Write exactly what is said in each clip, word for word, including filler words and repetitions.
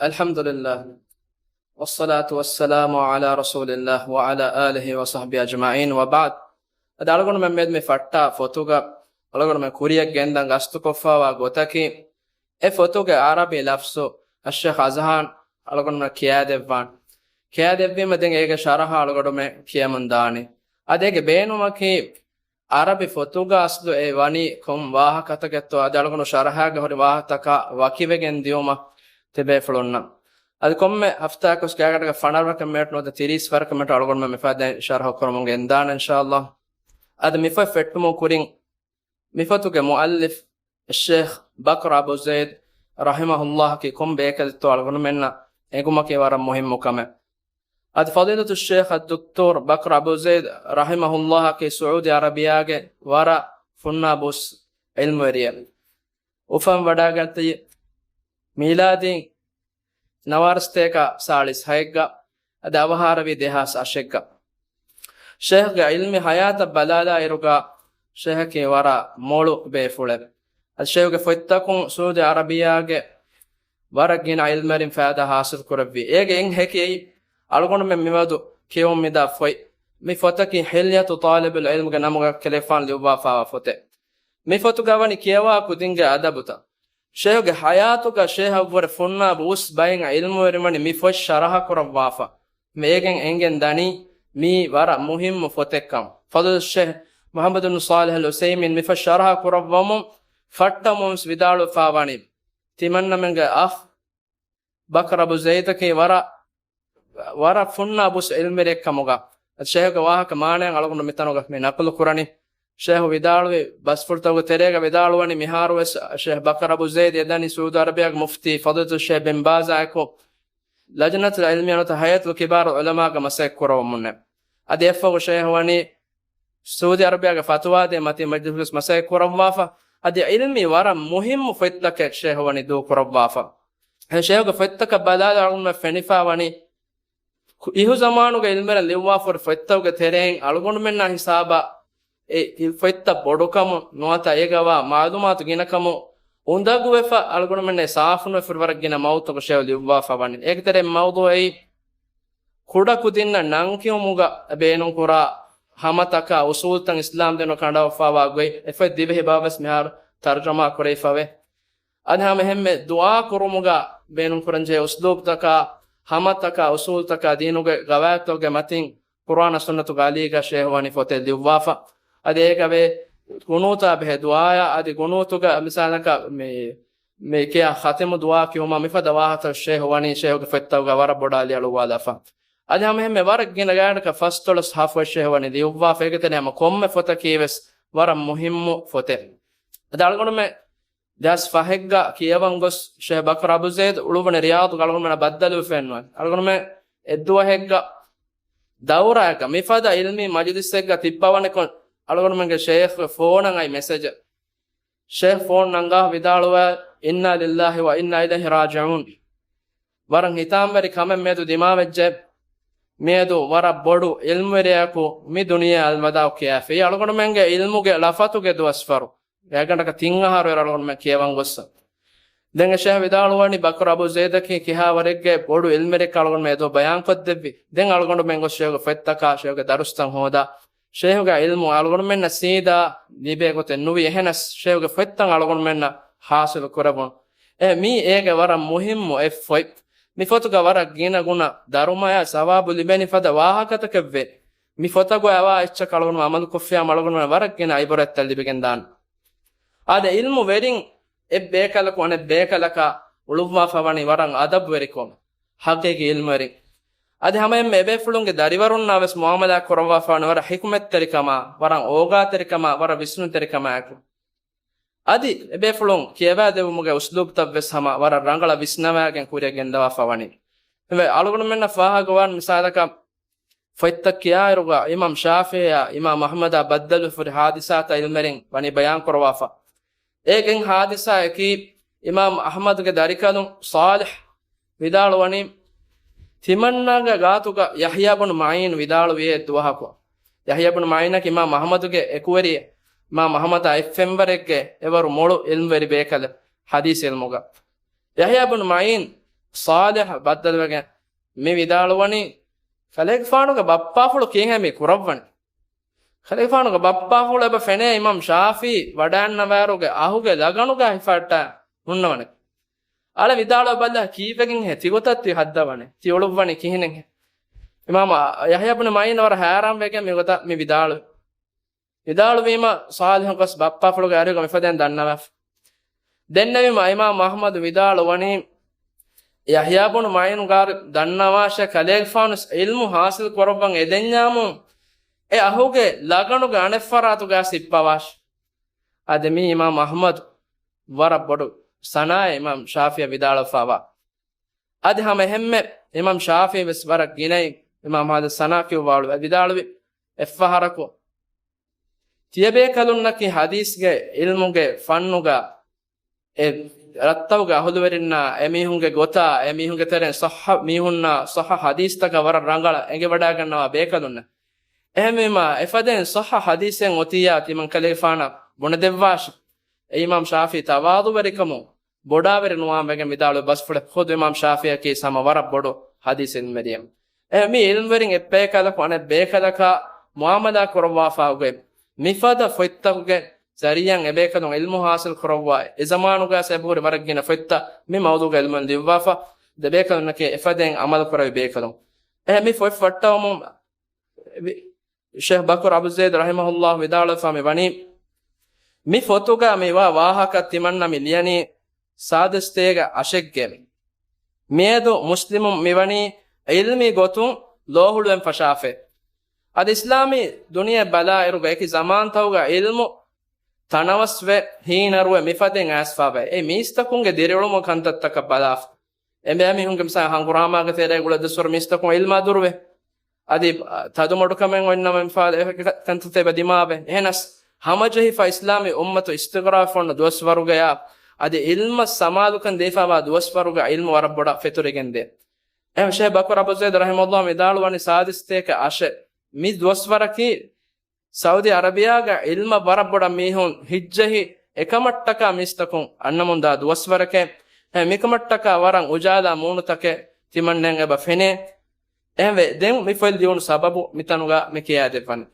الحمد لله، والصلاة والسلام على رسول الله وعلى آله وصحبه أجمعين، وبعد. އަދި އަޅުގަނޑުމެން މިއަދު މި ފައްޓާ ފޮތުގަ އަޅުގަނޑުމެން ކުރިޔަށް ގެންދަން ގަސްތުކޮށްފައިވާ ގޮތަކީ، އެ ފޮތުގެ ޢަރަބި ލަފްޒު އައްޝޭޚް އަޒްހާން އަޅުގަނޑުމެން ކިޔާދެއްވާނެ. ކިޔާދެއްވީމަ ދެން އޭގެ ޝަރަޙަ އަޅުގަނޑުމެން ކިޔަމުން ދާނެ. އަދި އޭގެ ބޭނުމަކީ، ޢަރަބި ފޮތުގަ އަސްލު އެ ވަނީ ކޮން ވާހަކަތަކެއްތޯ އަދި އަޅުގަނޑު ޝަރަޙާގެ ހުރި ވާހަކަތަކާ ވަކިވެގެން ދިޔުމަށް ތިބޭފުޅުންނަށް. އަދި ކޮންމެ ހަފްތާއަކުވެސް ގާތްގަނޑަކަށް ފަނަރަ ވަރަކަށް މިނެޓު ނުވަތަ ތިރީސް ވަރަކަށް މިނެޓު އަޅުގަނޑުމެން މިފަދައިން ޝަރަޙު ކުރަމުން ގެންދާނެ އިންޝާﷲ. އަދި މި ފޮތް ފެއްޓުމުން ކުރިން މި ފޮތުގެ މުއައްލިފް އައްޝޭޚް ބަކްރު އަބޫ ޒައިދް ރަޙިމަހުﷲ ކީ ކޮން ބޭކަލެއްތޯ އަޅުގަނޑުމެންނަށް އެނގުމަކީ ވަރަށް މުހިއްމު ކަމެއް. އަދި ފަޟީލަތުއްޝޭޚް އައްދުކްތޯރު ބަކްރު އަބޫ ޒައިދް ރަޙިމަހުﷲ ކީ ސުޢޫދީ ޢަރަބިއްޔާގެ ވަރަށް ފުންނާބު އުސް ޢިލްމުވެރިއެއް. އުފަން ވަޑައިގަތީ މީލާދީ ނަވާރަސަތޭކަ ސާޅީސް ހައެއްގަ، އަދި އަވަހާރަވީ ދެހާސް އަށެއްގަ. ޝޭޚްގެ ޢިލްމީ ޙަޔާތަށް ބަލާލާއިރުގަ، ޝޭޚަކީ ވަރަށް މޮޅު ބޭފުޅެއް. އަދި ޝޭޚްގެ ފޮތްތަކުން ސުޢޫދީ ޢަރަބިއްޔާގެ ވަރަށް ގިނަ ޢިލްމުވެރިން ފައިދާ ހާސިލް ކުރެއްވި. އޭގެ އެއް ހެކި އެއީ، އަޅުގަނޑުމެން މިވަގުތު ކިޔަވަމުން މިދާ ފޮތް. މި ފޮތަކީ ޙިލްޔަތު ޠާލިބުލް ޢިލްމުގެ ނަމުގަ ކިޔަވާފާން ލިޔުއްވާފާވާ ފޮތެއް. މި ފޮތުގަ ވަނީ ކިޔަވާ ކުދިންގެ އަދަބުތައް. ޝޭޚްގެ ޙަޔާތުގަ ޝޭޚަށްވުރެ ފުންނާބު އުސް ބައިން ޢިލްމުވެރިން ވަނީ މި ފޮތް ޝަރަޙަ ކުރައްވާފަ. މިއޭގެން އެނގެން ދަނީ މީ ވަރަށް މުހިއްމު ފޮތެއްކަން. ފަޟީލަތުއްޝޭޚް މުޙައްމަދު ބިން ޞާލިޙް އަލް ޢުޘައިމީން މި ފޮތް ޝަރަޙަ ކުރައްވަމުން ފައްޓަމުން ވިދާޅުވެފާ ވަނީ، ތިމަންނަމެންގެ އަޚް ބަކްރު އަބޫ ޒައިދަކީ ވަރަށް، ވަރަށް ފުންނާބު އުސް ޢިލްމުވެރިއެއްކަމުގަ. އަދި ޝޭޚްގެ ވާހަކަ މާނައިން އަޅުގަނޑު މިތަނުގަ މި ނަޤުލު ކުރަނީ. ޝޭޚް ވިދާޅުވި ބަސްފުޅުތަކުގެ ތެރޭގަ ވިދާޅުވަނީ މިހާރުވެސް ޝޭޚް ބަކްރު އަބޫ ޒައިދް އެދަނީ ސުޢޫދީ ޢަރަބިއްޔާގެ މުފްތީ ފަޟީލަތުއްޝޭޚް ބިން ބާޒާއެކު ލަޖްނަތުލް ޢިލްމިއްޔާ ނުވަތަ ހައިއަތުލް ކިބާރުލް ޢުލަމާގަ މަސައްކަތް ކުރައްވަމުންނެ. އަދި އެއަށްފަހު ޝޭޚް ވަނީ ސުޢޫދީ ޢަރަބިއްޔާގެ ފަތުވާދޭ މަތީ މަޖިލިސް މަސައްކަތް ކުރައްވާފަ. އަދި ޢިލްމީ ވަރަށް މުހިއްމު ފޮތްތަކެއް ޝޭޚް ވަނީ ދޫކުރައްވާފަ. އެ ޝޭޚްގެ ފޮތްތަކަށް ބަލާލާ އަޅުގަނޑުމެން ފެނިފާ ވަނީ، ކު-، އިހު ޒަމާނުގެ ޢިލްމުވެރިން ލިޔުއްވާފަ ހުރި ފޮތްތަކުގެ ތެރެއިން އަޅުގަނޑުމެންނާ ހިސާބަށް އެ އި-، ފޮތްތައް ބޮޑުކަމުން ނުވަތަ އޭގަވާ މަޢުލޫމާތު ގިނަކަމުން އުނދަގޫވެފަ އަޅުގަނޑުމެންނަށް ސާފުނުވެފަ ހުރި ވަރަށް ގިނަ މައުޟޫޢުތަކު ޝޭޚް ލިޔުއްވާފަ ވަނީ. އޭގެ ތެރެއިން މައުޟޫޢު އެއީ، ކުޑަކުދިންނަށް ނަންކިޔުމުގަ ބޭނުންކުރާ ހަމަތަކާ އުޞޫލުތައް އިސްލާމްދީނު ކަނޑައަޅާފައިވާ ގޮތް. އެ ފޮތް ދިވެހި ބައިވެސް މިހާރު ތަރުޖަމާ ކުރެވިފަވޭ. އަދި ހަމައެހެންމެ ދުޢާ ކުރުމުގަ ބޭނުންކުރަންޖެހޭ އުސްލޫބުތަކާ، ހަމަތަކާ، އުޞޫލުތަކާ ދީނުގެ ގަވާއިދުތަކުގެ މަތިން ޤުރުއާނާ ސުންނަތުގެ އަލީގަ ޝޭޚް ވަނީ ފޮތެއް ލިޔުއްވާފަ. އަދި އޭގަވޭ ޤުނޫތާ ބެހޭ ދުޢާއާ، އަދި ޤުނޫތުގަ މިސާލަކަށް މި، މި ކިޔާ ޚަތިމު ދުޢާ ކިޔުމާ މިފަދަ ވާހަކަތައް ޝޭޚް ވަނީ ޝޭޚްގެ ފޮތްތަކުގަ ވަރަށް ބޮޑަށް ލިޔަޅުއްވާލާފަ. އަދި ހަމައެހެންމެ ވަރަށް ގިނަ ގާތްގަނޑަކަށް ފަސްދޮޅަސް ހަ ފޮތް ޝޭޚް ވަނީ ލިޔުއްވާފަ. އޭގެ ތެރެއިން ހަމަ ކޮންމެ ފޮތަކީވެސް ވަރަށް މުހިއްމު ފޮތެއް. އަދި އަޅުގަނޑުމެން ދެހާސް ފަހެއްގަ ކިޔަވަން ގޮސް ޝޭޚް ބަކްރު އަބޫ ޒައިދް އުޅުއްވަނީ ރިޔާޟުގަ އަޅުގަނޑުމެންނާ ބައްދަލުވެފައެއްނުވޭ. އަޅުގަނޑުމެން އެއްދުވަހެއްގަ ދައުރާއެއްގަ މިފަދަ ޢިލްމީ މަޖިލިސްއެއްގަ ތިއްބަވަނިކޮށް އަޅުގަނޑުމެންގެ ޝޭޚްގެ ފޯނަށް އައި މެސެޖެއް. ޝޭޚް ފޯން ނަންގާ ވިދާޅުވާ، "إنا لله وإنا إليه راجعون." ވަރަށް ހިތާމަވެރި ކަމެއް މިއަދު ދިމާވެއްޖެ. މިއަދު ވަރަށް ބޮޑު ޢިލްމުވެރިޔަކު މި ދުނިޔެއަށް އަލްވަދާޢު ކިޔާފައި. އަޅުގަނޑުމެންގެ ޢިލްމުގެ ޅަފަތުގެ ދުވަސްވަރު. ގާތްގަނޑަކަށް ތިން އަހަރު އަޅުގަނޑުމެން ކިޔަވަން ގޮއްސަ. ދެން ޝޭޚް ވިދާޅުވަނީ ބަކްރު އަބޫ ޒައިދަކީ ކިހާވަރެއްގެ ބޮޑު ޢިލްމުވެރިއެއްކަން އަޅުގަނޑުމެން އެދުވަހު ބަޔާންކޮށްދެއްވި. ދެން އަޅުގަނޑުމެން ގޮސް ޝޭޚްގެ ފޮތްތަކާ ޝޭޚްގެ ދަރުސްތައް ހޯދާ. ޝޭޚްގެ ޢިލްމު އަޅުގަނޑުމެންނަށް ސީދާ ލިބޭ ގޮތެއް ނުވި. އެހެނަސް ޝޭޚްގެ ފޮތްތައް އަޅުގަނޑުމެންނަށް ޙާޞިލު ކުރެވުނު. އެ މީ އޭގެ ވަރަށް މުހިއްމު އެއް ފޮތް. މި ފޮތުގަ ވަރަށް ގިނަ ގުނަ ދަރުމަޔާ ސަވާބު ލިބޭނެ ފަދަ ވާހަކަތަކެއްވޭ. މި ފޮތަކު އަވާ އެއްޗަކަށް އަޅުގަނޑު ޢަމަލުކޮށްފިއްޔާމަ އަޅުގަނޑުމެން ވަރަށް ގިނަ ޢިބުރަތްތައް ލިބިގެންދާނެ. އާދެ، ޢިލްމުވެރިން އެއް ބޭކަލަކު އަނެއް ބޭކަލަކާ އުޅުއްވާފަ ވަނީ ވަރަށް އަދަބުވެރިކޮށް، ޙަޤީޤީ ޢިލްމުވެރިން. އަދި ހަމައެންމެ އެބޭފުޅުންގެ ދަރިވަރުންނާ ވެސް މުޢާމަލާތް ކުރައްވާފަ ވަނީ ވަރަށް ޙިކުމަތްތެރިކަމާ، ވަރަށް އޯގާތެރިކަމާ، ވަރަށް ވިސްނުންތެރިކަމާއެކު. އަދި އެބޭފުޅުން ކިޔަވާދެވުމުގެ އުސްލޫބުތައް ވެސް ހަމަ ވަރަށް ރަނގަޅަށް ވިސްނަވާގެން ކުރިއަށް ގެންދަވާފަ ވަނީ. އެންމެ އަޅުގަނޑުމެންނަށް ފާހަގަވާން މިސާލަކަށް، ފޮތްތައް ކިޔާއިރުގަ އިމާމް ޝާފިޢީއާ އިމާމް އަޙްމަދާ ބައްދަލުވެފަ ހުރި ޙާދިސާތައް ޢިލްމުވެރިން ވަނީ ބަޔާންކުރައްވާފަ. އޭގެ ޙާދިސާއަކީ، އިމާމް އަޙްމަދުގެ ދަރިކަލުން ޞާލިޙް ވިދާޅުވަނީ، ތިމަންނާގެ ގާތުގަ ޔަޙްޔާ ބުނު މަޢީން ވިދާޅުވި އެއް ދުވަހަކު. ޔަޙްޔާ ބުނު މަޢީނަކީ އިމާމް އަޙްމަދުގެ އެކުވެރި، އިމާމް އަޙްމަދާ އެއް ފެންވަރެއްގެ އެވަރު މޮޅު ޢިލްމުވެރި ބޭކަލެއް ޙަދީޘް ޢިލްމުގަ. ޔަޙްޔާ ބުނު މަޢީން ޞާލިޙް ބައްދަލުވެގެން މި ވިދާޅުވަނީ، ކަލޭގެފާނުގެ ބައްޕާފުޅު ކިހިނެއް މި ކުރައްވަނީ؟ ކަލޭގެފާނުގެ ބައްޕާފުޅު އެބަ ފެނޭ އިމާމް ޝާފިޢީ ވަޑައިންނަވާއިރުގެ އަހުގެ ލަގަނުގަ ހިފައްޓާ ހުންނަވަނެ. އަޅެ ވިދާޅުވެ ބަލަ ކީއްވެގެންހޭ ތިގޮތަށް ތި ހައްދަވަނީ؟ ތި އުޅުއްވަނީ ކިހިނެއްހޭ؟ އިމާމް ޔަޙްޔާ ބުނު މަޢީން ވަރަށް ހައިރާންވެގެން މިގޮތަށް މި ވިދާޅުވި. ވިދާޅުވީމަ ޞާލިޙު ގޮސް ބައްޕާފުޅުގެ އަރިހުގަ މިފަދައިން ދަންނަވާފަ. ދެންނެވީމަ އިމާމް އަޙްމަދު ވިދާޅުވަނީ، ޔަޙްޔާ ބުނު މަޢީނުގާ ދަންނަވާށޭ، ކަލޭގެފާނު ޢިލްމު ޙާޞިލް ކުރައްވަން އެދެންޏާމު އެ އަހުގެ ލަގަނުގެ އަނެއްފަރާތުގަ ސިއްޕަވާށޭ. އަދި މީ އިމާމް އަޙްމަދު ވަރަށް ބޮޑު ސަނާއެއް އިމާމް ޝާފިޢީއަށް ވިދާޅުވެފަވާ. އަދި ހަމަ އެހެންމެ އިމާމް ޝާފިޢީ ވެސް ވަރަށް ގިނައިން އިމާމް އަޙްމަދަށް ސަނާ ކިޔުއްވާ އުޅުއްވާ ވިދާޅުވި. އެއްފަހަރަކު ތިޔަބޭކަލުންނަކީ ޙަދީޘްގެ ޢިލްމުގެ ފަންނުގަ އެ ރަށްތަކުގެ އަހުލުވެރިންނާ އެމީހުންގެ ގޮތާ، އެމީހުންގެ ތެރެއިން ޞައްޙަ މީހުންނާ ޞައްޙަ ޙަދީޘްތަކަށް ވަރަށް ރަނގަޅަށް އެނގިވަޑައިގަންނަވާ ބޭކަލުންނެއް. އެހެންވީމާ، އެފަދައިން ޞައްޙަ ޙަދީޘެއް އޮތިއްޔާ ތިމަން ކަލޭގެފާނަށް ބުނެދެއްވާށޭ. އެ އިމާމް ޝާފިޢީ ތަވާޟުވެރިކަމުން ބޮޑާވެރި ނުވާން ވެގެން ވިދާޅުވި ބަސްފުޅެއް. ޚުދު އިމާމް ޝާފިޢީއަކީ ހަމަ ވަރަށް ބޮޑު ޙަދީޘް ޢިލްމުވެރިއެއް. އެ، މި ޢިލްމުވެރިން އެއްބޭކަލަކު އަނެއްބޭކަލަކާ މުޢާމަލާ ކުރައްވާފަ އުގެ، މިފަދަ ފޮތްތަކުގެ ޒަރީޢާއިން އެބޭކަލުން ޢިލްމު ޙާޞިލް ކުރައްވާ، އެ ޒަމާނުގަ އެބަހުރި ވަރަށް ގިނަ ފޮތްތައް މި މައުޟޫޢުގެ ޢިލްމުވެރިން ލިޔުއްވާފަ، ދެބޭކަލުންނަކީ އެފަދައިން ޢަމަލު ކުރެވި ބޭކަލުން. އެ، މި ފޮތް ފައްޓަވަމުން ޝޭޚް ބަކުރު އަބު ޒައިދު ރަޙިމަހުﷲ ވިދާޅުވެފަ މި ވަނީ، މި ފޮތުގަ މިވާ ވާހަކަ ތިމަންނަ މި ލިޔަނީ ސާދަސްތޭގެ އަށެއްގެ. މިއަދު މުސްލިމުން މިވަނީ ޢިލްމީ ގޮތުން ލޯހުޅުވެން ފަށާފައި. އަދި އިސްލާމީ ދުނިޔެ ބަލާއިރުގަ އެކި ޒަމާންތަކުގަ ޢިލްމު ތަނަވަސްވެ، ހީނަރުވެ މިފަދައިން އައިސްފަވޭ. އެ މީސްތަކުންގެ ދިރިއުޅުމުގެ ކަންތައްތަކަށް ބަލާފަ. އެބައިމީހުންގެ މިސާ ހަނގުރާމާގެ ތެރޭގަ އުޅޭ ދުވަސްވަރު މީސްތަކުން ޢިލްމާ ދުރުވޭ. އަދި، އަ، ތަދުމަޑުކަމެއް އޮތްނަމަ މިފާދަ އެ ކަންތައްތައް އެބަ ދިމާވޭ. އެހެނަސް ހަމަޖެހިފަ އިސްލާމީ އުއްމަތު އިސްތިޤްރާރު ފޮންނަ ދުވަސްވަރުގަޔާ، އަދި ޢިލްމަށް ސަމާލުކަން ދީފަވާ ދުވަސްވަރުގަ ޢިލްމު ވަރަށް ބޮޑަށް ފެތުރިގެންދޭ. އެހެން ޝޭޚް ބަކުރު އަބު ޒައިދު ރަޙިމަހުﷲ ވިދާޅުވަނީ ސާދަސްތޭކަ އަށެއް. މި ދުވަސްވަރަކީ ސައުދީ އަރަބިޔާގަ ޢިލްމަށް ވަރަށް ބޮޑަށް މީހުން ހިތްޖެހި، އެކަމަށްޓަކާ މީސްތަކުން އަންނަމުންދާ ދުވަސްވަރެކޭ. އެ މިކަމަށްޓަކާ ވަރަށް އުޖާލާ މޫނުތަކެއް ތިމަންނައަށް އެބަ ފެނޭ. އެހެންވެ، ދެން މި ފޮތް ލިޔުނު ސަބަބު މިތަނުގަ މި ކިޔާދެއްވަނީ.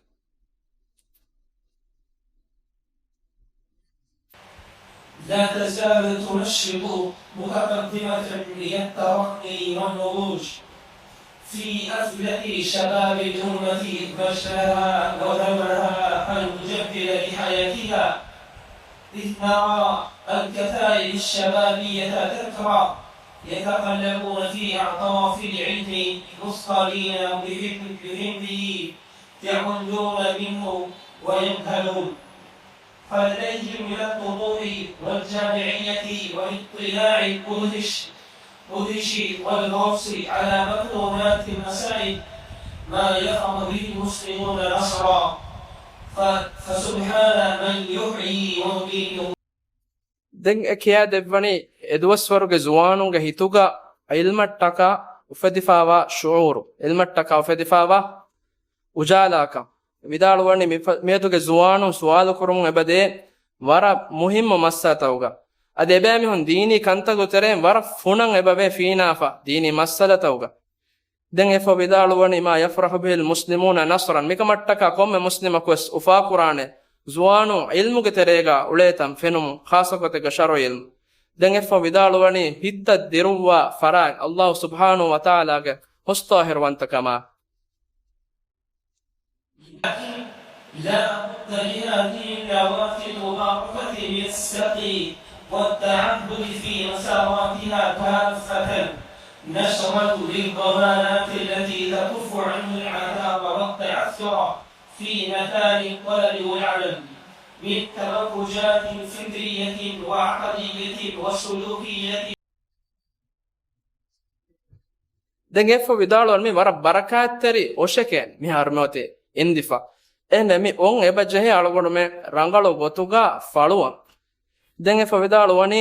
لا تزال تنشط متقدمة للترقي والنضوج في أفئدة شباب الأمة مجدها وثمنها المجدد لحياتها، إذ نرى الكتائب الشبابية تترى يتقلبون في أطراف العلم مثقلين بحب-، بحمله، يعجبون منه ويذهلون. فلديهم من الطموح والجامعية والاطلاع المدهش، مدهش والغوص على مكنونات المسائل ما يفرح به المسلمون نصرا. ف-، فسبحان من يحيي ويميت. ދެން އެ ކިޔާދެއްވަނީ އެދުވަސްވަރުގެ ޒުވާނުންގެ ހިތުގަ ޢިލްމަށްޓަކާ އުފެދިފަވާ ޝުޢޫރު، ޢިލްމަށްޓަކާ އުފެދިފަވާ އުޖާލާކަން. ވިދާޅުވަނީ މިފަ-، މިއަދުގެ ޒުވާނުން ސުވާލު ކުރުމުން އެބަދޭ ވަރަށް މުހިއްމު މައްސަލަތަކުގަ. އަދި އެބައިމީހުން ދީނީ ކަންތަކުގެ ތެރެއިން ވަރަށް ފުނަން އެބަވޭ ފީނާފަ ދީނީ މައްސަލަތަކުގަ. ދެން އެއަށްފަހު ވިދާޅުވަނީ، ما يفرح به المسلمون نصرا، މިކަމަށްޓަކާ ކޮންމެ މުސްލިމަކުވެސް އުފާކުރާނެ ޒުވާނުން ޢިލްމުގެ ތެރޭގަ އުޅޭތަން ފެނުމުން، ޚާއްޞަ ގޮތެއްގަ ޝަރުޢީ ޢިލްމު. ދެން އެއަށްފަހު ވިދާޅުވަނީ، ހިތަށް ދިރުއްވާ ފަރާތް ﷲ ސުބްޙާނަހޫ ވަތަޢާލާގެ ހުސްޠާހިރުވަންތަކަމާ. لكن لا بد لهذه النوافذ المباركة من السقي والتعبد في مساراتها كافة نشرة للضمانات التي تكف عنه العذاب والتعثر في مثاني الطلب والعمل من تبرجات فكرية وعقدية وسلوكية. ދެން އެއަށްފަހު ވިދާޅުވަން މި ވަރަށް ބަރަކާތްތެރި އޮށެކޭ މިހާރު މިއޮތީ އިންދިފަ. އެހެންވެ މި އޮށް އެބަ ޖެހޭ އަޅުގަނޑުމެން ރަނގަޅު ގޮތުގަ ފަޅުވަން. ދެން އެއަށްފަހު ވިދާޅުވަނީ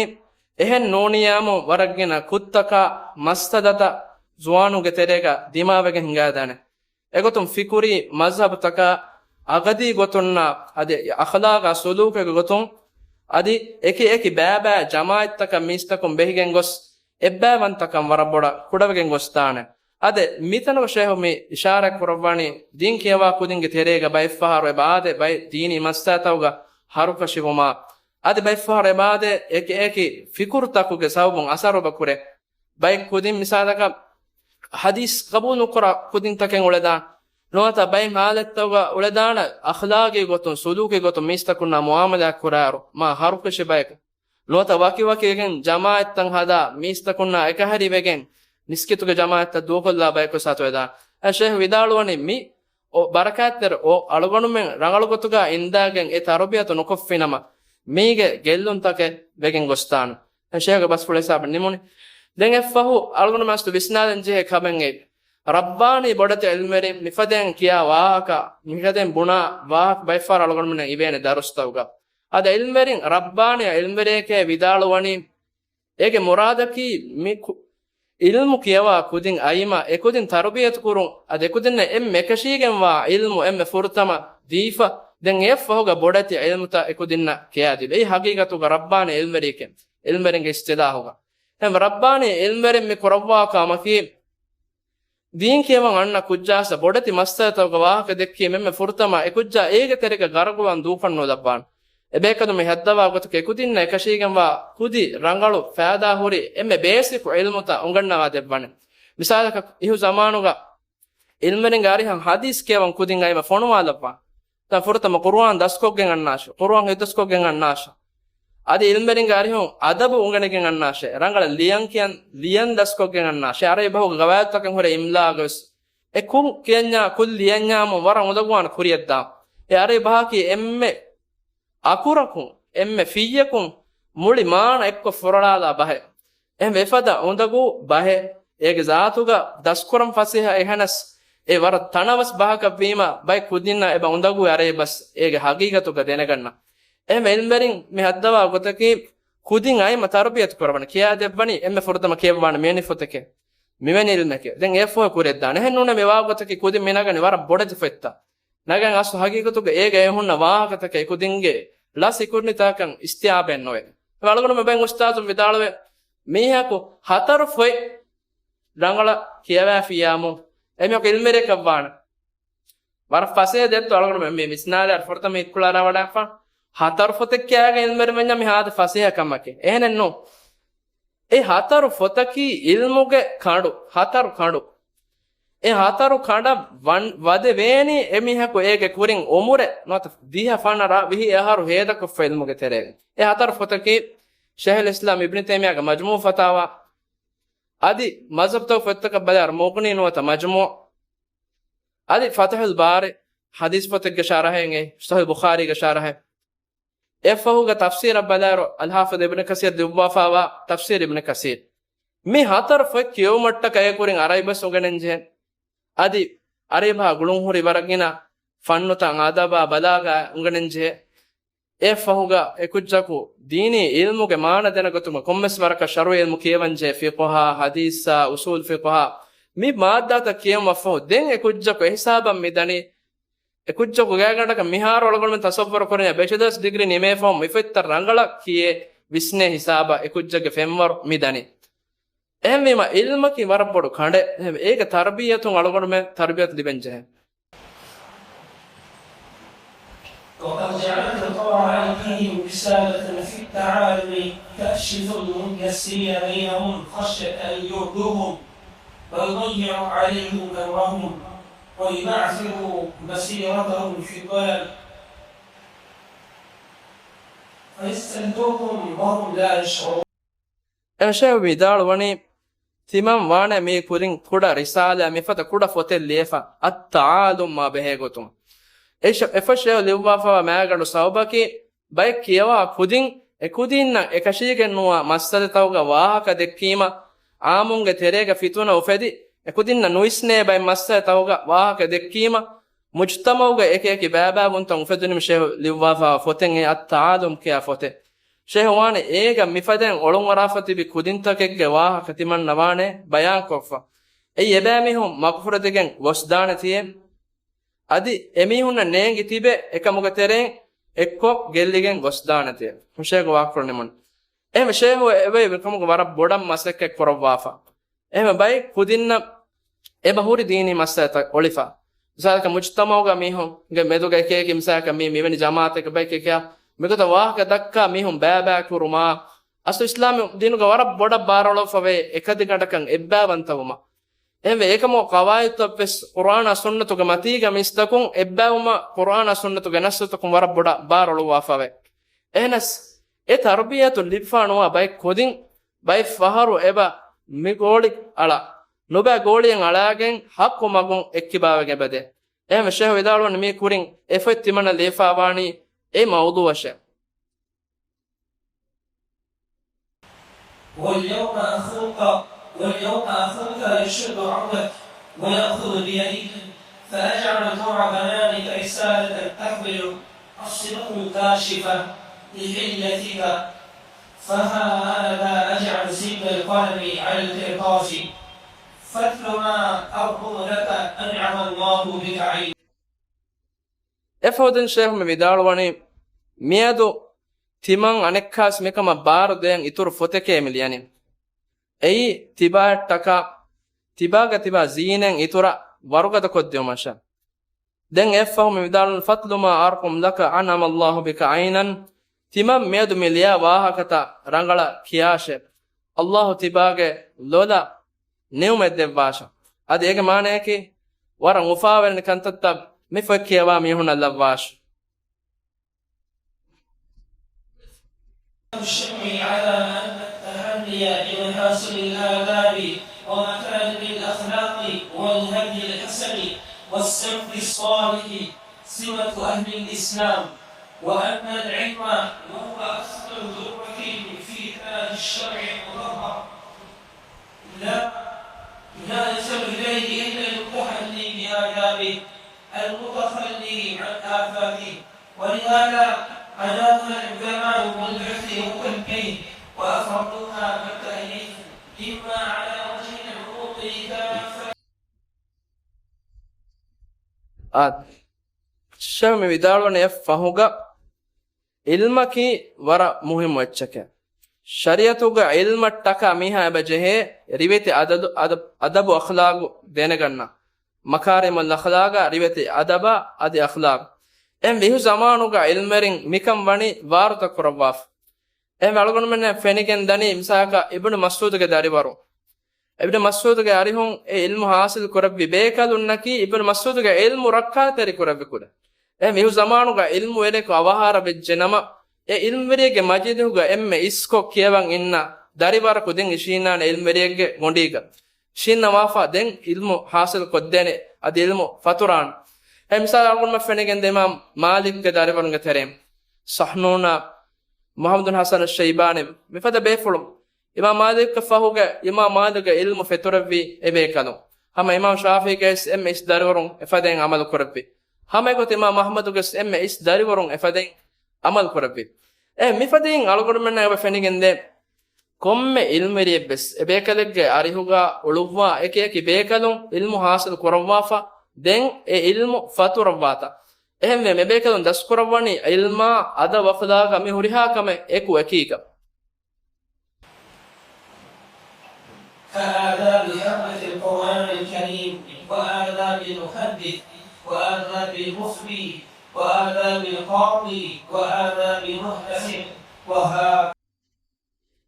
އެހެން ނޫނިއްޔާމު ވަރަށް ގިނަ ކުށްތަކާ މައްސަލަތައް ޒުވާނުންގެ ތެރޭގަ ދިމާވެގެން ހިނގާދާނެ. އެގޮތުން ފިކުރީ މަޒްހަބުތަކާ އަގަދީ ގޮތުންނާ އަދި އަޚްލާގާ ސުލޫކުގެ ގޮތުން އަދި އެކި އެކި ބައިބައި ޖަމާޢަތްތަކަށް މީސްތަކުން ބެހިގެން ގޮސް އެއްބައިވަންތަކަން ވަރަށް ބޮޑަށް ކުޑަވެގެން ގޮސްދާނެ. އަދި މިތަނުގަ ޝޭހު މި އިޝާރާތް ކުރައްވަނީ ދީން ކިޔަވާ ކުދިންގެ ތެރޭގަ ބައެއްފަހަރު އެބަ އާދޭ ބައެއް ދީނީ މައްސަލަތަކުގަ ހަރުކަށިވުމާ، އަދި ބައެއްފަހަރު އެބަ އާދޭ އެކި އެކި ފިކުރުތަކުގެ ސަބަބުން އަސަރު އެބަ ކުރޭ. ބައެއް ކުދިން މިސާލަކަށް ޙަދީޘް ޤަބޫލު ނުކުރާ ކުދިންތަކެއް އުޅެދާނެ. ނުވަތަ ބައެއް ޙާލަތްތަކުގަ އުޅެދާނެ އަޚްލާގީ ގޮތުން، ސުލޫކީ ގޮތުން މީސްތަކުންނާ މުޢާމަލާތް ކުރާއިރު މާ ހަރުކަށި ބަޔަކު. ނުވަތަ ވަކިވަކިވެގެން ޖަމާޢަތްތައް ހަދާ މީސްތަކުންނާ އެކަހެރިވެގެން މިސްކިތުގެ ޖަމާޢަތްތައް ދޫކޮށްލާ ބަޔަކުވެސް އަތުވެދާނެ. އެ ޝޭހު ވިދާޅުވަނީ މި އޮ، ބަރަކާތްތެރި އޮ، އަޅުގަނޑުމެން ރަނގަޅު ގޮތުގަ އިންދާގެން އެ ތަރުބިޔަތު ނުކޮށްފިނަމަ، މީގެ ގެއްލުންތަކެއް ވެގެން ގޮސްދާނެ. އެ ޝޭހުގެ ބަސްފުޅު ހިސާބަށް ނިމުނީ. ދެން އެއްފަހު އަޅުގަނޑުމެން އަސްލު ވިސްނާލަން ޖެހޭ ކަމެއް އެއީ. ރައްބާނީ ބޮޑެތި ޢިލްމުވެރިން މިފަދައިން ކިޔާ ވާހަކަ، މިފަދައިން ބުނާ ވާހަކަ ބައެއްފަހަރު އަޅުގަނޑުމެންނަށް އިވޭނެ ދަރުސްތަކުގަ. އަދި ޢިލްމުވެރިން ރައްބާނީ ޢިލްމުވެރިއެކޭ ވިދާޅުވަނީ، އޭގެ މުރާދަކީ މި ކު-، ޢިލްމު ކިޔަވާ ކުދިން އައިމަ އެކުދިން ތަރުބިޔަތު ކުރުން، އަދި އެކުދިންނަށް އެންމެ އެކަށީގެންވާ ޢިލްމު އެންމެ ފުރަތަމަ ދީފަ، ދެން އެއަށްފަހުގަ ބޮޑެތި ޢިލްމުތައް އެކުދިންނަށް ކިޔާދީ. އެއީ ޙަޤީޤަތުގަ ރައްބާނީ ޢިލްމުވެރިއެކޭ، ޢިލްމުވެރިންގެ އިޞްޠިލާޙުގަ. އެހެން ރައްބާނީ ޢިލްމުވެރިން މި ކުރައްވާ ކަމަކީ، ދީން ކިޔަވަން އަންނަ ކުއްޖާސް ބޮޑެތި މައްސަލަތަކުގެ ވާހަކަ ދެއްކީމަ އެންމެ ފުރަތަމަ އެ ކުއްޖާ އޭގެ ތެރޭގަ ގަރަގުވާން ދޫކޮށް ނުލައްވާނެ. އެބޭކަލުން މި ހައްދަވާ ގޮތަކީ އެކުދިންނަށް އެކަށީގެންވާ ކުދި ރަނގަޅު ފައިދާ ހުރި އެންމެ ބޭސިކު ޢިލްމުތައް އުނގަންނަވާ ދެއްވަން. މިސާލަކަށް އިހު ޒަމާނުގަ ޢިލްމުވެރިންގެ އަރިހަށް ޙަދީޘް ކިޔަވަން ކުދިން އައިމަ ފޮނުވާލައްވާނެ. ތަން ފުރަތަމަ ޤުރުއާން ދަސްކޮށްގެން އަންނާށޭ. ޤުރުއާން ހިފްޒުކޮށްގެން އަންނާށޭ. އަދި ޢިލްމުވެރިންގެ އަރިހުން އަދަބު އުނގެނިގެން އަންނާށޭ. ރަނގަޅަށް ލިޔަން ކިޔަން، ލިޔަން ދަސްކޮށްގެން އަންނާށޭ. ޢަރަބި ބަހުގެ ގަވާއިދުތަކެއް ހުރޭ އިމްލާގަވެސް. އެ ކޮން ކިޔަންޏާ، ކޮން ލިޔަންޏާމު ވަރަށް އުނދަގޫވާނެ ކުރިޔަށްދާން. އެ ޢަރަބި ބަހަކީ އެންމެ އަކުރަކުން، އެންމެ ފިއްޔަކުން މުޅި މާނަ އެއްކޮށް ފުރޮޅާލާ ބަހެއް. އެހެން އެފަދަ އުނދަގޫ ބަހެއް. އޭގެ ޒާތުގަ ދަސްކުރަން ފަސޭހަ އެހެނަސް، އެ ވަރަށް ތަނަވަސް ބަހަކަށްވީމަ، ބައެއް ކުދިންނަށް އެބަ އުނދަގޫ އަރަބި ބަސް އޭގެ ޙަޤީޤަތުގަ ދެނެގަންނަ. އެހެން ޢިލްމުވެރިން މި ހައްދަވާ ގޮތަކީ، ކުދިން އައިމަ ތަރުބިޔަތު ކުރަވަން ކިޔާދެއްވަނީ، އެންމެ ފުރަތަމަ ކިޔައްވާނެ މިވެނި ފޮތެކޭ، މިވެނި ޢިލްމެކޭ. ދެން އެއަށްފަހު ކުރިއަށްދާނެ. އެހެން ނޫނޭ މި ވާ ގޮތަކީ ކުދިން މި ނަގަނީ ވަރަށް ބޮޑެތި ފޮތްތައް. ނަގަން އަސްލު ޙަޤީޤަތުގަ އޭގަ އެ ހުންނަ ވާހަކަތަކެއް ކުދިންގެ ޅަ ސިކުނޑިތަކަކަށް އިސްތިއާބެއް ނުވޭ. އަޅުގަނޑުމެން ބައެއް އުސްތާޒުން ވިދާޅުވޭ، މީހަކު ހަތަރު ފޮތް ރަނގަޅަށް ކިޔަވައިފިއްޔާމު، އެމީހަކު ޢިލްމުވެރިއެއް ވާނެ. ވަރަށް ފަސޭހަ ދެއްތޯ އަޅުގަނޑުމެން މި ވިސްނާލާ ފުރަތަމަ ހިތްކުޅަ ރަވަޑާފަ. ހަތަރު ފޮތެއް ކިޔާގެން ޢިލްމުވެރި ވެންޏާ މި ހާދަ ފަސޭހަ ކަމަކޭ. އެހެނެއް ނޫން. އެ ހަތަރު ފޮތަކީ ޢިލްމުގެ ކަނޑު، ހަތަރު ކަނޑު. އެ ހަތަރު ކަނޑަށް ވަން-، ވަދެވޭނީ އެމީހަކު އޭގެ ކުރިން ޢުމުރެއް ނުވަތަ ދިހަ ފަނަރަ ވިހި އަހަރު ހޭދަކޮށްފަ ޢިލްމުގެ ތެރޭގަ. އެ ހަތަރު ފޮތަކީ ޝޭޚުލް އިސްލާމް އިބްނު ތައިމިއްޔާގެ މަޖްމޫޢު ފަތާވާ، އަދި މަޒްހަބުތަކުގެ ފޮތްތަކަށް ބަލާއިރު މުޣްނީ ނުވަތަ މަޖްމޫޢު، އަދި ފަތުޙުލް ބާރީ، ޙަދީޘް ފޮތެއްގެ ޝަރަޙެއް، ޞަޙީޙުލް ބުޚާރީގެ ޝަރަޙެއް. އެއަށްފަހުގަ ތަފްސީރަށް ބަލާއިރު، އަލްޙާފިޡު އިބްނު ކަސީރު ލިޔުއްވާފައިވާ ތަފްސީރު އިބްނު ކަސީރު. މި ހަތަރު ފޮތް ކިޔެވުމަށްޓަކައި އެކުރިން ޢަރަބި ބަސް އުނގެނެންޖެހޭ. އަދި ޢަރަބި ބަހާ ގުޅުންހުރި ވަރަށް ގިނަ ފަންނުތައް، އަދަބާ ބަލާޣާ އުނގެނެންޖެހޭ. އެއަށްފަހުގަ އެކުއްޖަކު ދީނީ ޢިލްމުގެ މާނަ ދެނެގަތުމަށް ކޮންމެސް ވަރަކަށް ޝަރުޢީ ޢިލްމު ކިޔެވަންޖެހޭ، ފިޤުހާ، ޙަދީޘާ، އުޞޫލު ފިޤުހާ، މި މާއްދާތައް ކިޔެވުމަށްފަހު ދެން އެކުއްޖަކު އެހިސާބަށް މިދަނީ، އެކުއްޖަކު ގާތްގަނޑަކަށް މިހާރު އަޅުގަނޑުމެން ތަޞައްވަރު ކުރަނީ ބެޗެލަރސް ޑިގްރީ ނިމޭފަހު މި ފޮތްތައް ރަނގަޅަށް ކިޔޭ ވިސްނޭ ހިސާބަށް އެކުއްޖެއްގެ ފެންވަރު މިދަނީ. އެހެންވީމަ ޢިލްމަކީ ވަރަށް ބޮޑު ކަނޑެއް. އެހެންވެ އޭގެ ތަރުބިޔަތުން އަޅުގަނޑުމެން ތަރުބިޔަތު ލިބެންޖެހޭ. وقد جعلت طبع أيديهم رسالة في التعالم تكشف المنكسرين بينهم خشية أن يردوهم ويضيعوا عليهم أمرهم ويبعثروا مسيرتهم في الضلال فيستردوهم وهم لا يشعرون. އެ ޝޭޚު ވިދާޅުވަނީ، ތިމަން ވާނެ މީ ކުރިން ކުޑަ ރިސާލާ މިފަދަ ކުޑަ ފޮތެއް ލިޔެފަ، އައްތަޢާލުމް އާ ބެހޭ ގޮތުން. އެ ޝޭ-، އެފަށޭ ލިޔުއްވާފައިވާ މާގަނޑު ސަބަބަކީ، ބައެއް ކިޔަވާ ކުދިން އެކުދިންނަށް އެކަށީގެންނުވާ މައްސަލަތަކުގަ ވާހަކަ ދެއްކީމަ، އާއްމުންގެ ތެރޭގަ ފިތުނަ އުފެދި، އެކުދިންނަށް ނުވިސްނޭ ބައެއް މައްސަލަތަކުގަ ވާހަކަ ދެއްކީމަ، މުޖްތަމަޢުގަ އެކި އެކި ބައިބައިވުންތައް އުފެދުނީމަ ޝޭޚު ލިޔުއްވާފައިވާ ފޮތެއް އެ އައްތަޢާލުމް ކިޔާ ފޮތެއް. ޝޭޚު ވާނެ އޭގަ މިފަދައިން އޮޅުންއަރާފަ ތިބި ކުދިންތަކެއްގެ ވާހަކަ ތިމަންނަ ވާނެ ބަޔާންކޮށްފަ. އެއީ އެބައިމީހުން މަގުފުރެދިގެން ގޮސްދާނެތީއޭ. އަދި އެމީހުންނަށް ނޭނގި ތިބެ އެކަމުގެ ތެރެއިން އެއްކޮށް ގެއްލިގެން ގޮސްދާނެތީ. ޝޭޚު ވާކުރުނިމުން. އެހެން ޝޭހު އެބައި ކަމުގެ ވަރަށް ބޮޑަށް މަސައްކަތް ކުރައްވާފަ. އެހެން ބައި ކުދިންނަށް އެބަ ހުރި ދީނީ މައްސަލަތައް އޮޅިފަ. މިސާލަކަށް މުޖްތަމަޢުގަ މީހުންގެ މެދުގަ އެކި އެކި މިސާލަކަށް މީ މިވެނި ޖަމާޢަތެއްގަ ބައި ކިޔާ މިގޮތަށް ވާހަކަ ދައްކާ މީހުން ބައިބައި ކުރުމާ، އަސްލު އިސްލާމީ ދީނުގަ ވަރަށް ބޮޑަށް ބާރުއަޅުއްވަވޭ އެކަދިގަނޑަކަށް އެއްބައިވަންތަވުމަށް. އެހެންވެ، އެކަމު ޤަވާޢިދުތައް ވެސް ޤުރްއާނާ ސުންނަތުގެ މަތީގަ މީސްތަކުން އެއްބައިވުމަށް ޤުރްއާނާ ސުންނަތުގެ ނައްސުތަކުން ވަރަށް ބޮޑަށް ބާރުއަޅުއްވާފަވޭ. އެހެނަސް، އެ ތަރުބިޔަތު ލިބިފާ ނުވާ ބައެއް ކުދިން، ބައެއް ފަހަރު އެބަ މި ގޯޅި އަޅާ، ނުބައި ގޯޅިއެއް އަޅާގެން ޙައްޤު މަގުން އެއްކިބާވެގެން އެބަދޭ. އެހެންވެ، ޝޭހު ވިދާޅުވަނީ މީ ކުރިން އެފޮތް ތިމަންނަ ލިޔެފާވާނީ އެ މައުޟޫޢަށޭ. واليوم أخوك، واليوم أخوك يشد عضدك ويأخذ بيدك، فأجعل جوع بنانك رسالة تحمل ألسنة كاشفة لحليتك، فها أنا ذا أجعل سن القلم على القرطاس، فاتل ما أرقم لك أنعم الله بك عينا. އެފަހު ދެން ޝޭހު މި ވިދާޅުވަނީ، މިއަދު ތިމަން އަނެއްކާސް މިކަމަށް ބާރު ދޭން އިތުރު ފޮތެކޭ މި ލިޔަނީ. އެއީ ތިބާއަށްޓަކާ، ތިބާގަ ތިބާ ޒީނަތް އިތުރަށް ވަރުގަދަ ކޮށްދިއުމަށާ. ދެން އެއަށްފަހު މި ވިދާޅުވަނީ، فاتل ما أرقم لك أنعم الله بك عينا، ތިމަން މިއަދު މި ލިޔާ ވާހަކަތައް ރަނގަޅަށް ކިޔާށޭ. ﷲ ތިބާގެ ލޮލަށް ނިޢުމަތް ދެއްވާށަ. އަދި އޭގެ މާނަޔަކީ، ވަރަށް އުފާވެރި ކަންތައްތައް މި ފޮތް ކިޔަވާ މީހުންނަށް ލައްވާށި. الشمع على أن التحلي بمحاسن الآداب ومكارم الأخلاق والهدي الحسن والسمت الصالح سمة أهل الإسلام، وأن العلم وهو أصل الذرة في تاج الشرع المطهر، لا، لا يصل إليه إلا المتحلي بآدابه المتخلي عن آفاته، ولهذا أناطها العلماء بالبحث والتنبيه وأفردوها بالتأليف، إما على وجه العروض كافة. އާދެ، ޝޭހު މި ވިދާޅުވަނީ އެއަށް ފަހުގަ ޢިލްމަކީ ވަރަށް މުހިއްމު އެއްޗެކޭ. ޝަރީޢަތުގެ ޢިލްމަށްޓަކާ މީހާ އެބަ ޖެހޭ ރިވެތި އަދަދު-، އަދަ-، އަދަބު އަޚްލާގު ދެނެގަންނަ. މަކާރިމުލް އަޚްލާގާ ރިވެތި އަދަބާ އަދި އަޚްލާގު. އެހެން މިހު ޒަމާނުގަ ޢިލްމުވެރިން މިކަން ވަނީ ވާރުތައް ކުރައްވާފަ. އެހެން އަޅުގަނޑުމެންނަށް ފެނިގެން ދަނީ މިސާލަކަށް އިބްނު މަސްޢޫދުގެ ދަރިވަރު. އިބްނު މަސްޢޫދުގެ އަރިހުން އެ ޢިލްމު ޙާޞިލް ކުރެއްވި ބޭކަލުންނަކީ އިބްނު މަސްޢޫދުގެ ޢިލްމު ރައްކާތެރި ކުރެއްވި ކުޑަ. އެ މިހު ޒަމާނުގަ ޢިލްމުވެރިޔަކު އަވަހާރަ ވެއްޖެ ނަމަ، އެ ޢިލްމުވެރިއެއްގެ މަޖިލިހުގަ އެންމެ އިސްކޮށް ކިޔަވަން އިންނަ ދަރިވަރަކު ދެން އިށީންނާނެ ޢިލްމުވެރިއެއްގެ ގޮނޑީގަ. އިށީންނަވާފަ ދެން ޢިލްމު ޙާޞިލް ކޮށްދޭނެ، އަދި ޢިލްމު ފަތުރާނެ. އެ މިސާލު އަޅުގަނޑުމެން ފެނިގެން ދޭ އިމާމް މާލިކްގެ ދަރިވަރުންގެ ތެރެއިން. ޞަޙްނޫނާ، މުޙައްމަދު ބިން ޙަސަން އައްޝައިބާނީ، މިފަދަ ބޭފުޅުން. އިމާމް މާލިކަށް ފަހުގެ އިމާމް މާލިކްގެ ޢިލްމު ފެތުރެއްވީ އެ ބޭކަލުން. ހަމަ އިމާމް ޝާފިޢީގެ އިސް އެންމެ އިސް ދަރިވަރުން އެފަދައިން ޢަމަލު ކުރެއްވި. ހަމަ އެގޮތަށް އިމާމް އަޙްމަދުގެ އިސް އެންމެ އިސް ދަރިވަރުން އެފަދައިން ޢަމަލު ކުރެއްވި. އެ މިފަދައިން އަޅުގަނޑުމެންނަށް އެބަ ފެނިގެންދޭ، ކޮންމެ ޢިލްމުވެރިއެއްވެސް އެ ބޭކަލެއްގެ އަރިހުގަ އުޅުއްވާ އެކި އެކި ބޭކަލުން ޢިލްމު ޙާޞިލް ކުރައްވާފަ، ދެން އެ ޢިލްމު ފަތުރައްވާތާ. އެހެންވެ، މި ބޭކަލުން ދަސްކުރައްވަނީ ޢިލްމާ އަދަބު އަޚްލާގާ މި ހުރިހާ ކަމެއް އެކު އެކީގަ. كآداب حملة القرآن الكريم، وآداب المحدث، وآداب المفتي، وآداب القاضي، وآداب المحتسب، وهكذا.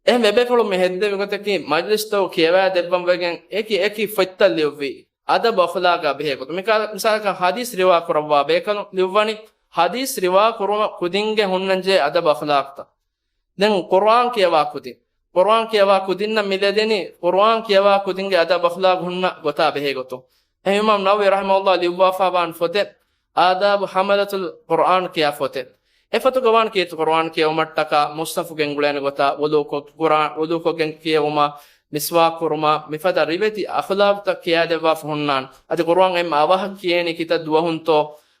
އެހެން އެބޭފުޅުން މި ހެއްދެވި ގޮތަކީ، މަޖްލިސްތަކު ކިޔަވާ ދެއްވަން ވެގެން އެކި އެކި ފޮތްތައް ލިޔުއްވި އަދަބު އަޚްލާގާ ބެހޭ ގޮތުން. މިކާ-، މިސާލަކަށް ޙަދީޘް ރިވާ ކުރައްވާ ބޭކަލުން ލިޔުއްވަނީ ޙަދީޘް ރިވާ ކުރުމަށް ކުދިންގެ ހުންނަންޖެހޭ އަދަބު އަޚްލާޤްތައް. ދެން ޤުރުއާން ކިޔަވާ ކުދިން. ޤުރުއާން ކިޔަވާ ކުދިންނަށް މި ލެދެނީ، ޤުރުއާން ކިޔަވާ ކުދިންގެ އަދަބު އަޚްލާޤު ހުންނަ ގޮތާ ބެހޭ ގޮތުން. އެހެން އިމާމް ނަވަވީ ރަޙިމަހުﷲ ލިޔުއްވާފާވާން ފޮތެއް، އާދާބު ޙަމަލަތުލް ޤުރުއާން ކިޔާ ފޮތެއް. އެ ފޮތުގަ ވާން ކީރިތި ޤުރުއާން ކިޔެވުމަށްޓަކާ މުޞްޙަފު ގެންގުޅޭނެ ގޮތާ، ވުޟޫކޮށް ޤުރުއާން، ވުޟޫކޮށްގެން ކިޔެވުމާ، މިސްވާކު ކުރުމާ، މިފަދަ ރިވެތި އަޚްލާޤުތައް ކިޔާދެއްވާފަ ހުންނާން. އަދި ޤުރުއާން އެންމެ އަވަހަށް ކިޔޭނީ ކިތައް ދުވަހުންތޯ،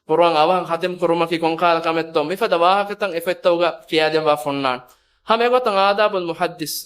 ޤުރުއާން އަވަހަށް ޚަތިމް ކުރުމަކީ ކޮންކަހަލަ ކަމެއްތޯ، މިފަދަ ވާހަކަތައް އެ ފޮތްތަކުގަ ކިޔާދެއްވާފަ ހުންނާން. ހަމަ އެގޮތަށް އާދާބުލް މުޙައްދިސް،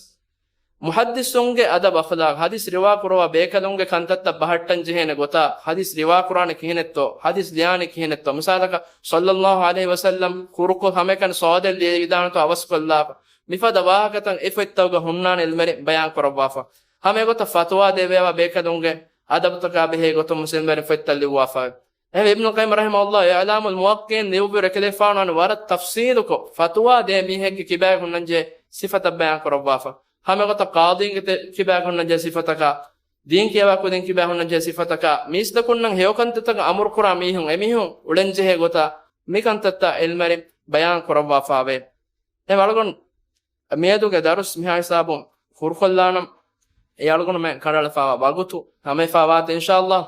މުޙައްދިސުންގެ އަދަބު އަޚްލާޤް، ޙަދީޘް ރިވާ ކުރައްވާ ބޭކަލުންގެ ކަންތައްތައް ބަހައްޓަން ޖެހޭނެ ގޮތާ، ޙަދީޘް ރިވާ ކުރާނީ ކިހިނެއްތޯ، ޙަދީޘް ލިޔާނީ ކިހިނެއްތޯ، މިސާލަކަށް، ޞައްލައްލާހު ޢަލައިހި ވަސައްލަމް ކުރުކޮށް ހަމައެކަނި ޞަލަވާތެއް ލިޔެވިދާނެތޯ އަވަސްކޮށްލާފަ، މިފަދަ ވާހަކަތައް އެ ފޮތްތަކުގަ ހުންނާނެ އިލްމެރިން ބަޔާން ކުރައްވާފަ. ހަމަ އެގޮތަށް ފަތުވާ ދޭ ބޭބާ ބޭކަލުންގެ އަދަބުތަކާ ބެހޭ ގޮތުން ވެސް އިލްމެރިން ފޮތްތައް ލިޔުއްވާފައެވެ. އެހެން އިބްނު ޤައްޔިމް ރަޙިމަހުﷲ އިޢުލާމުލް މުވައްޤިޢީން ލިޔުއްވި ރެކެލޭފާނު ވަރަށް ތަފްޞީލުކޮށް ފަތުވާ ދޭ މީހެއްގެ ކިބާގަ ހުންނަންޖެހޭ ސިފަތައް ބަޔާން ކުރައްވާފަ. ހަމަ އެގޮތަށް ޤާޟީންގެ ތެ-، ކިބާގަ ހުންނަންޖެހޭ ސިފަތަކާ، ދީން ކިޔަވާ ކުދިން ކިބާ ހުންނަންޖެހޭ ސިފަތަކާ، މީސްތަކުންނަށް ހެޔޮކަންތައްތަކަށް އަމުރުކުރާ މީހުން އެމީހުން އުޅެންޖެހޭ ގޮތާ، މިކަންތައްތައް އިލްމެރިން ބަޔާން ކުރައްވާފައެވެ. އެ އަޅުގަނޑު މިއަދުގެ ދަރުސް މިހާ ހިސާބުން ކުރުކޮށްލާނަން. އެ އަޅުގަނޑުމެން ކަނޑައަޅަފާވާ ވަގުތު ހަމަވެފާވާތީ އިންޝާﷲ.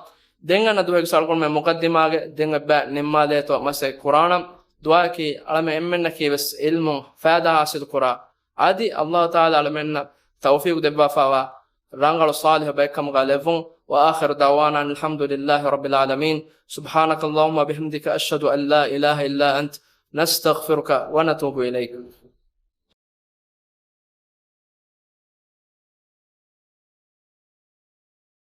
ދެން އަންނަ ދުވަހެއްގެ އަޅުގަނޑުމެން މުޤައްދިމާގެ ދެން އެއްބަ ނިންމާލޭތޯ މަސައްކަތް ކުރާނަން. ދުޢާއަކީ އަޅަމެން އެންމެންނަކީ ވެސް ޢިލްމު ފައިދާ ޙާޞިލު ކުރާ. އަދި އަﷲ ތަޢާލާ އަޅަމެންނަށް ތައުފީޤު ދެއްވާފައިވާ ރަނގަޅު ޞާލިޙު ބައެއްކަމުގަ ލެއްވުން. وآخر دعوانا أن الحمد لله رب العالمين. سبحانك اللهم وبحمدك، أشهد أن لا إله إلا أنت، نستغفرك ونتوب إليك.